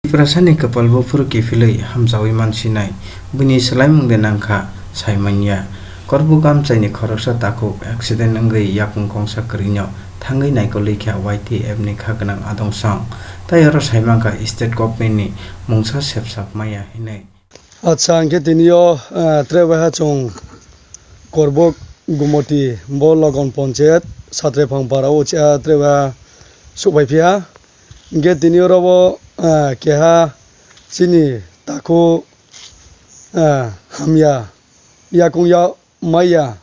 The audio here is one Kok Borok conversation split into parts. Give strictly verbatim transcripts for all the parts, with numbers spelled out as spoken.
Tiprasani kwpal buphuru kiphilwi hamjawi mansinai, buini swlaimung de nangkha saimanya. Korbuk amchaini khoroksa takhuk accident wngwi yakung kongsa kwrwino thangwi naikolwi kha Y T F ni kha gwnang adong song, tai oro saimankha state government ni mungsa sepsap maya hinwi. Acha, hwnkhe tini o, eh, tre waiha chwng Korbok Gumoti, bo Logon Ponchayat, Satrepang para o cha tre waiha suhbai phiya. Hwnkhe tini oro bo, eh, keha chini takhu, eh, hamya yakung ya maya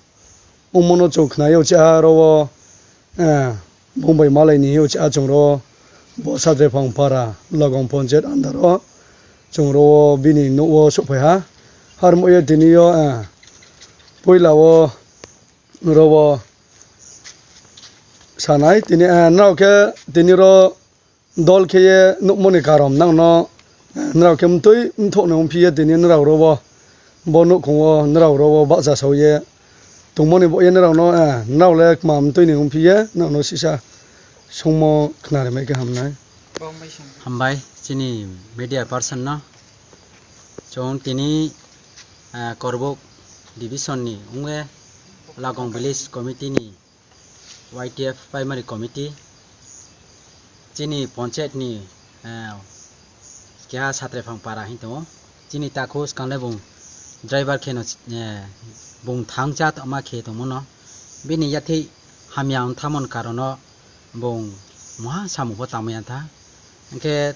wngmano chwng khnaio cha aro o, eh, Bumbai malai ni o cha chwng ro bo Satrepang para Logong Ponchayat under o chwng ro bini nuk o suhphai ha. Harmo ye tini o, eh, puila o ro o sanai tini, eh, nrao khe tini ro dol khe ye nukmani karom nangno, eh, nrao khe mtwi mthokno wngphi ye tini nrao ro bo, bo nukhung o nrao ro bo bahcha sao ye tongmani bo ye nrao no, eh, nrao le kma mtwi ni wngphi ye nangno sisa songmo khna rimai khe hamnai. Hambai chini media person no. Chwng tini, eh, Korbuk division ni wngwi Lagong village committee ni Y T F Primary Committee, chini ponchayat ni, eh, keha Satrepang para hin tongo. Chini takhu swkang le bung driver kheno, eh, bung thangcha tongma khe tongmano. Bini yathwi hamya wng thamon karono bung moha samung bo tangmaya tha. Hwnkhe,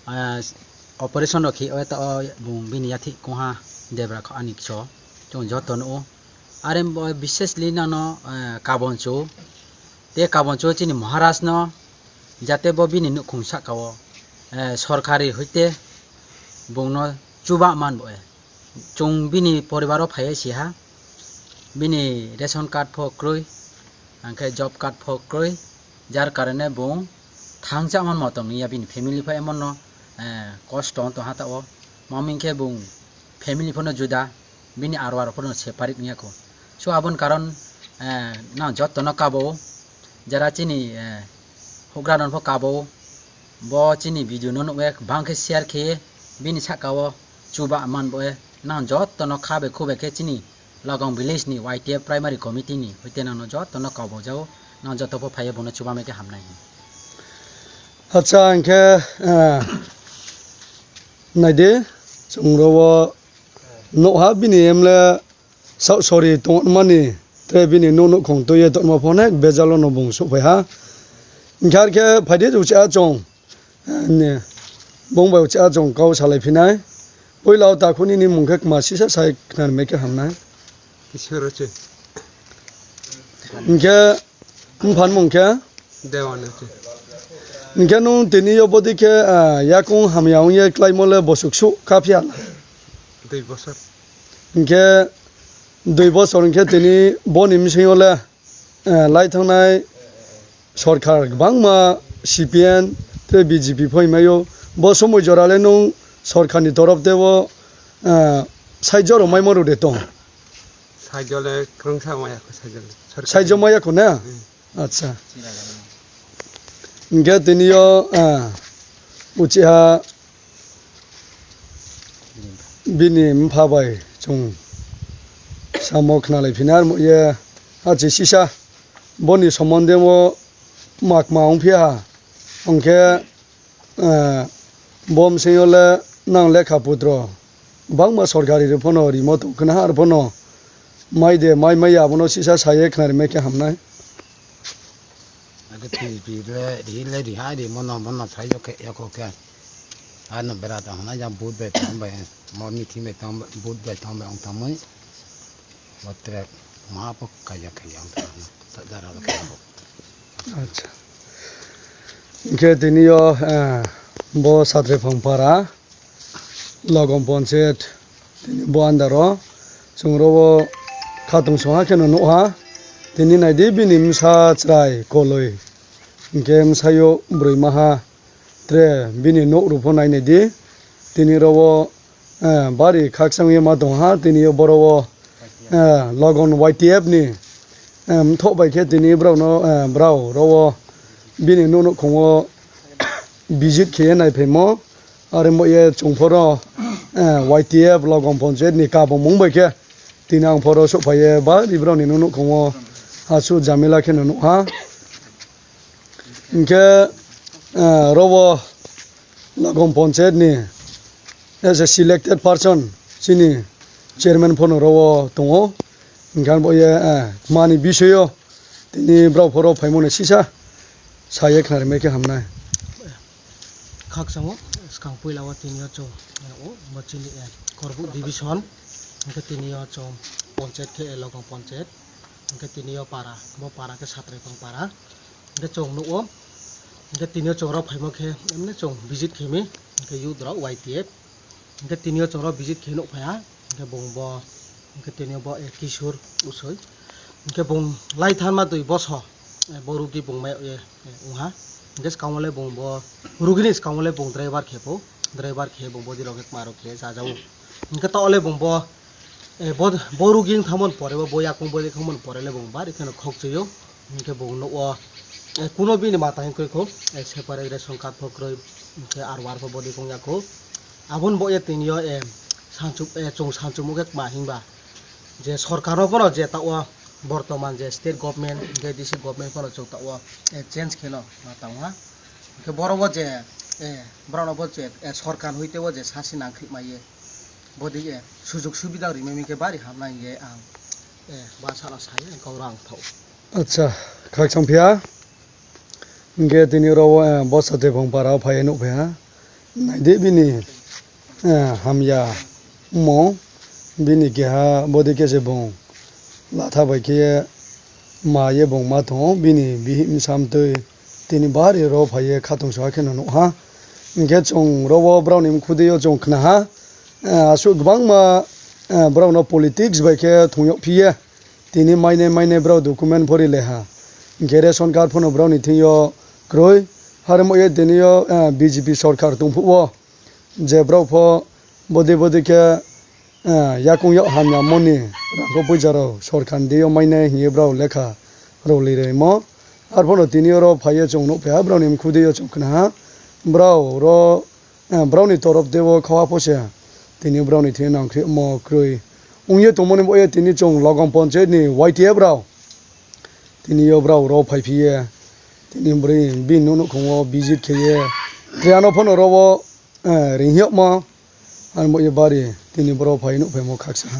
ah, operation rok khe o ta o bung bini yathwi kongha debra kha ani kcho chwng joto nugo. Are bo bisesli nangno, eh, kabonchu, te kabonchu chini Maharaj no jate bo bini nukhung saka o, eh, sorkari hoite bungno chuba man bo, eh. Chwng bini poribar o phaiwi siha, bini ration card pho kwrwi, hwnkhe job card pho kwrwi, jar karone bung thangcha man motom ya bini family pho emon no, eh, kosto wng tong ha ta o, mami khe bung family pho no juda, bini aro aro pho no separate wngya kho. So aboni karon, eh, nang joto no kabo, jara chini, eh, hugra no pho kabo, bo chini video no nukwe bang khe share khe bini saka o chuba man bo e nang joto no kha bai khu bai khe chini Lagong village ni Y T F primary committee ni hoite nang no joto no kabo jao nang joto pho phaiye bono chuba mai khe hamnai. Acha hwnkhe, eh, naidi chwng ro o nukha bini emle Sa-, sorry, tongmani tei bini nuk nukhung twi tongma pho onek bejalo no bung suhphai ha. Hwnkhe ar khe phaidi uchi a chwng, eh, bung bai uchi a chwng kau salai phinai. Puila o takhuni ni mung khe kma sisa sai khna rwmai khe hamnai. Kishore che. Hwnkhe Buphan mung khe? Dewan Uti. Hwnkhe nwng tini yo bodi khe, ah, yakung hamya wng ye klaimo le bosuk su ka phiya la? Dui bosor. Hwnkhe dui bosor hwnkhe tini boni bwswng yo le, eh, lai thangnai sorkar kwbangma C P M tei B J P phoi maio. Bo somoi jora le nwng sorkar ni torof tei bo, eh, saijo rok maimo rw de tong? Saijo le kwrwngsa maya kho saijo le. Sorkar. Saijo maya kho na? Hmm. Acha. Hwnkhe tini yo, ah, uchiha bini mpha bai chwng samo khna lai phina, ye achi sisa boni somonde mo makma wng phiya ha. Hwnkhe, eh, bo bwswng yo le nang lekha putro bangma sorkari rw phano rimo tong khna, ar phano mai de mai maya abono sisa saye khna rimai khe hamnai. Ake P P le ri le ri hai ri mono mono sai yo khe yako khe. Ano bera ta hona ya but bai tong bai mo meeting bai tong but bai tong bai ong tangmui. Botre maha po kaya kaya ong tang ta dara kaya po. Acha. Hwnkhe tini yo, eh, bo Satrepang para. Logom Ponchayat tini bo andaro chwng ro o khatung songha kheno nukha. Tini naidi bini bwsa chwrai koloi, hwnkhe bwsayo bwrwi maha tre bini nuk rwpho nai naidi. Tini ro o eh, bari khakchangwi ma tong ha, tini o boro o, eh, Logon Y T F ni, eh, mthok bai khe tini borok no, eh, brao ro o bini nuh nukhung o visit khe nai phaimo, are mo ye chung phoro, eh, Y T F Logon Ponchayat ni kabamung bai khe tini ang phoro sok phai ye bari borok ni nuh nukhung o aswk jamila khe no nuh ha. Hinkhe, eh, ro o Logon Ponchayat ni as a selected person chini chairman phano ro o tongo. Hinkhe bo ye, eh, mani bisoyo tini brao phoro phaimani sisa saye khnarima khe hamnai. Khakchangma swkang puila o tini o chwng, eh, o bo chini, eh, Korbuk division, hinkhe tini o chwng ponchayat khe, eh, Logon Ponchayat, hinkhe tini o para, bo para khe Satraipang para. Hinkhe chwng nuh o, hinkhe tini o chwng rok phaima khe emne chwng visit khaimi, hinkhe youth rok Y T F. Hinkhe tini o chwng rok visit khe nuh phaiha, hinkhe bung bo, hinkhe tini o bo, eh, Kishore Usoi. Hinkhe bung lai thanma dui boso, eh, bo rugi bung mai, eh, eh, wngha. Hinkhe swkango le bung bo rugini swkango le bung driver khe pho, driver khe bung bodi rok khe kwma rok khe chajago. Hinkhe ta o le bung bo, eh, bo, bo rugi wng thangmani pore bo, bo yakung bodi thangmani pore le bung bari kheno khokchwio. Hinkhe bung nuh o, eh, kuno bini mata hinkhe kho, eh, separate ration card pho kwrwi, hinkhe R O R pho bodi kong yakho. Aboni bo ye tini o, eh, sanchuk, eh, chwng sanchukmung khe kwma hinba je sorkar no phano je ta o bortoman je state government, hinkhe D C government phano chwng ta o, eh, change kheno ma tong ha. Hinkhe borok bo je, eh, borok no bo je, eh, sorkar hoite o je sasi nangkhrik ma ye. Bodi, eh, sujug subida rimami khe bari hamnai ye ang, eh, ba sala sai ang kok rang thau. Acha, khakchang phiya. Hinkhe tini oro o, eh, bosa Tepong para o phai nuh phaiha. Naidi bini, eh, hamya mo bini keha bodi khe se bung latha bai khe ma ye bung ma tongo. Bini bihih bwsa amtwi tini bari oro phai ye khatungsa khe no nuh ha. Hinkhe chwng oro o borok ni mkhudui o chwng khna ha. Eh, aswk kwbangma, eh, borok no politics bai khe thung yok phiye. Tini mainai mainai borok document pori leha. Hinkhe ration card phano borok ni thing yo kwrwi. Harmo ye tini yo, eh, B J P sorkar tong phuh o. Je borok pho bodi bodi khe, eh, yakung yok hamya moni rang kho puisa rok sorkar ni deyo mainai hinye borok lekha roli rwi mo. Arphano tini oro phai ye chwng nuh phaiha borok ni mkhudui o chwng khna ha. Borok oro, eh, borok ni torop tei o kha o pho se tini borok ni thing nangkhri mo kwrwi wng ye tongmani bo ye tini chwng Logon Ponchayat ni Y T F rok tini yo borok oro phai phi ye tini bwrwi bini nuh nukhung o visit khe ye tre ano phano oro o, eh, ring yok mo. Ani bo ye bari tini borok phai nuh phai mo khaksa ha.